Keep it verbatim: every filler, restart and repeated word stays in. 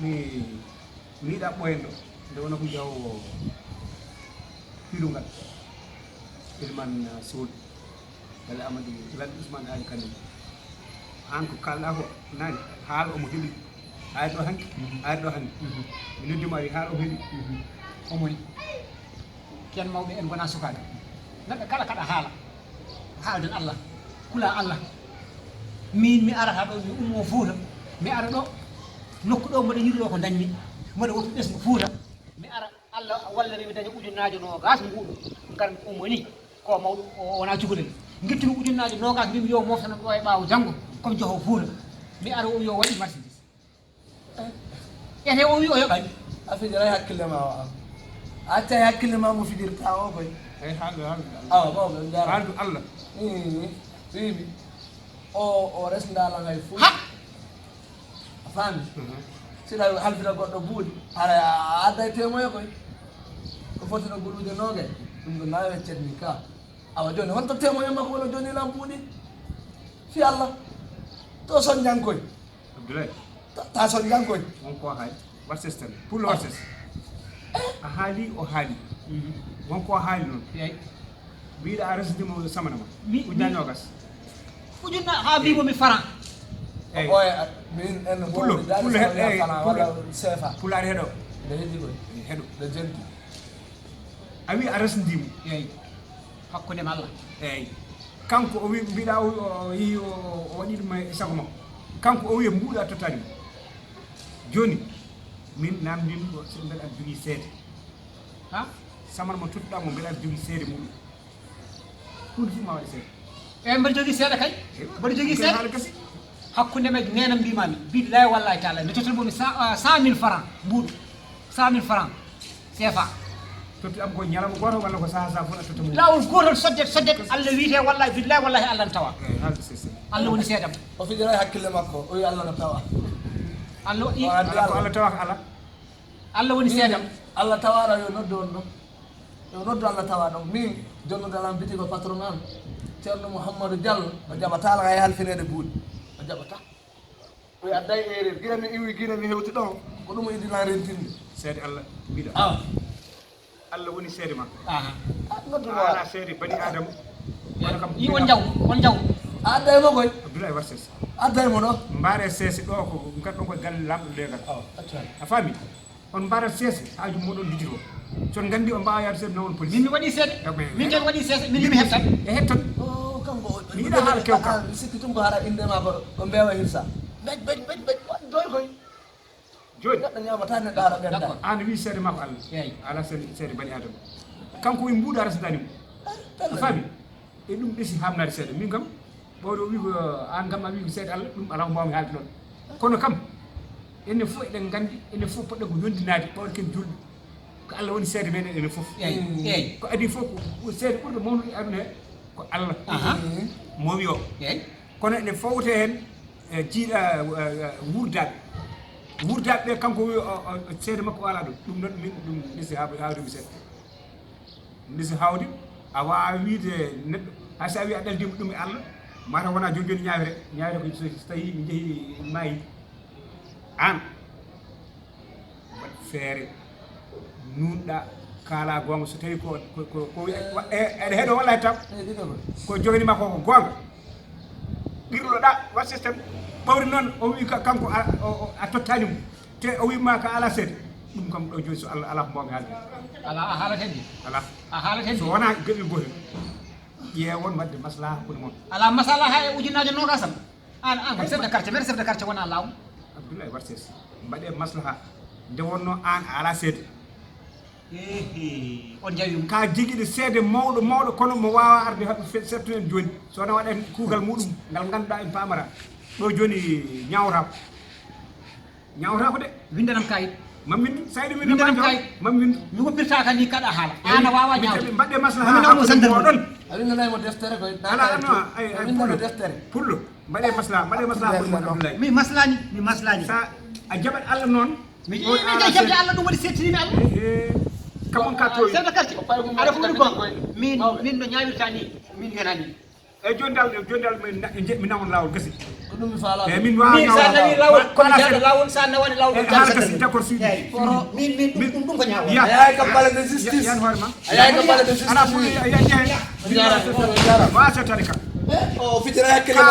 Mi miiɗa ɓooyendo nde wona ko jaawo piirungal. Iliman Sool, Bale Amadi, Bale Usman Ali Kane. Aan ko kaalɗaa ko nani, haala omo heɓi. Ari ɗo hanki, ari ɗo hanki. Mi noddi mo ari, haala omo heɓi. Omo ni. Ken mawɓe en ngona sukaaɓe. Neɗɗo kala kaɗa haala. Haalden Allah. Kula Allah. Min mi arata ɗo, mi ummo Fuuta. Mi ara ɗo. Nokku ɗo mboɗo yiɗi ɗo ko dañmi. Mboɗo woppi ɓesngu Fuuta. Mi ara Allah wallani mi daña ujunnaajo noogas nguuɗo. Ngar mi ummo ni. Ko mawɗo o wona cukalel. Ngittumi ujunnaajo noogas mbimi yo moftano ɗo e ɓaawo janngo. Comme joho Fuuta. Mi ara o yo waɗi marchandise. Ete o wi o yoɓani. A fijiray hakkille ma o am. A accay hakkille ma mo fijirta o koy. Eyi haaldu haaldu. Awa mawɓe on jarama. Haaldu Allah. Wiimi o o resndala hay fof. Ha. A faami. Siɗa halfita goɗɗo buuɗi hara a adday temoye koy. Ko fotino guluuje noogay. Ɗum ko nawe cetni ka. Awa joni honto temoye makko wona joni lan buuɗi? Fi Allah. To son jangkoy. Abdoulaye. Ta son jangkoy. Won ko haali. Warses tan. Pour le warses. A haali o haali. Won ko haali noon. Eyi. Mbiɗa a resdimo samana ma. Ujunnaji nogas. Ujunna ha mbimo mi faran. Eyi. Oye min en Pullo, pullo he- eyi, pullo. Wala sefa. Pulaar heɗo. Nde heddi koy. Heɗo. Nde jenti. A wi a resdimo. Eyi. Hakkunde ma Allah. Eyi. Kanko o wi mbiɗa o o yi o o waɗi ɗum e sago makko. Kanko o wi mbuuɗa tottani mo. Joni min namdin ko so mbeɗa aɗa jogii seede. Ha? Samana mo tottuɗa mo mbeɗa aɗa jogii seede muɗum. Hunde fof ma waɗi seede. E mbeɗa jogii seede kay. Mbeɗa jogii seede. Haala gasi. Hakkunde men nenam mbimami billahi wallahi taala nde tottude momi cent mille francs mbuuɗu. Cent mille francs. Sefa. Totti am ko ñalawma gooto walla ko saha saha fof a totta mo. Laawol gootol soddet soddet Allah wiite wallahi billahi wallahi Allah n tawa. Eyi haalde sese. Allah woni seedam. O fijira e hakkille makko o wi Allah no tawa. Allah i. Ala ko Allah tawaka ala. Allah woni seedam. Allah tawaɗo yo noddu on ɗo. Yo noddu Allah tawaɗo min jonnude alam biti ko patron an ceerno Mouhamadou Diallo o jaɓata ala hay halfineede buuɗi o jaɓata. O adday erreur gila mi iwi gila mi hewti ɗon ko ɗum o idina rentinde. Seede Allah mbiɗa awa. Allah woni seede ma. Aha. Noddu a ala seede bani adama. Wala kam i on jaw on jaw. A adday mo koy. Abdoulaye warses. Adday mo ɗo. Mbaare seese ɗo ko ngatɗon koye galle lamɗo legal. A faami. On mbaara seese haaju moɗon lijiro. Son nganndi on mbaawa yaade seede nawon police. Min mi waɗi seede. Min ken waɗi seede min mi hettan. E hettan. Kanko mi yiɗa haala kewka. Sikki tum ko hara inde ma ko ko mbewa hirsa. Bej bej bej bej. Doy koy. Joni neɗɗo ñaamata neɗɗo ara ɓenda. An wi seede ma ko Allah. Eyi. Ala seede seede bani adama. Kanko wi mbuuɗa resdani mo. A faami. E ɗum ɓesi hamnade seeɗa min kam ɓawɗo o wi ko an kam a wi ko seeɗa Allah ɗum ala ko mbawmi haalde noon. Kono kam enen fof eɗen nganndi enen fof poɗɗen ko yondinaade ɓawɗo ken julɓe. Ko Allah woni seede meɗen enen fof. Eyi eyi. Ko adi fof ko seede ɓurɗo mawnude aduna he ko Allah. Aha. Mowi o. Eyi. Kono ene fowte heen e jiiɗa wurdaɓe wurdaɓe ɓe kanko wi seede makko o ala ɗum ɗum noon min ɗum ɓesi hawdemi seeɗa. Misi hawdi a waawa wiide neɗɗo hay so a wi a ɗaldima ɗum e Allah mata wona joni joni ñaawire ñaawire ko so tawi mi jeehi maayi an waɗ feere nunɗa kaala goonga so tawi ko ko ko eɗa heɗo walla tam ko joganima ko ko goonga ɓirloɗa waɗ système ɓawri noon o wi kanko a tottani mo te o wima ka ala seede ɗum kam ɗo joni so Allah ala ko mbawmi haalde ala a haalata hen ala a haalata hen so wona geɗel gotel ƴeewon wadde maslaha hakkude mon ala masalaha e ujunaji nogasam an an ko chef de quartier mere chef de quartier wona laamu abdoulaye warses mbaɗe maslaha nde wonno an a ala seede ehe on jawi ka jigiɗo seede mawɗo mawɗo kono mo wawa arde haɓe settu en joni so wona waɗen kuugal muɗum ngal ganduɗa en pamara ɗo joni ñawata ko ñawata ko de windanam kayit mam windu saydi windanam kayit mam windu mi woppirtaka ni kaɗa haala ana wawa ñawde mbaɗde maslaha mi nawmo sandarmo ɗon a windanaymo deftere koy ala no ay ay pullo deftere pullo mbaɗe maslaha mbaɗe maslaha pullo mon abdoulaye mi maslani mi maslani sa a jaɓat allah noon mi jaɓde allah ɗum waɗi settinimi allah kamon ka towi chef de quartier aɗa ko ɗum ko min min no ñawirta ni min yonani eyyi joni dal joni dal mi na- je- mi nawon lawol gasi Ko ɗum mi faala. Eyi, min wawa. Min sa nawi lawol, komi jaɗo lawol, sa nawani lawol, ko jam sa nawi. D'accord, si. Eyi. Min, min, ɗum, ɗum, ɗum ko ñaawo. Ya. A yahay ka palais de justice. Yan hoore ma. A yahay ka palais de justice. Ala ɓuri, ya, ya. Wa so tari ka. O fitira hakkille.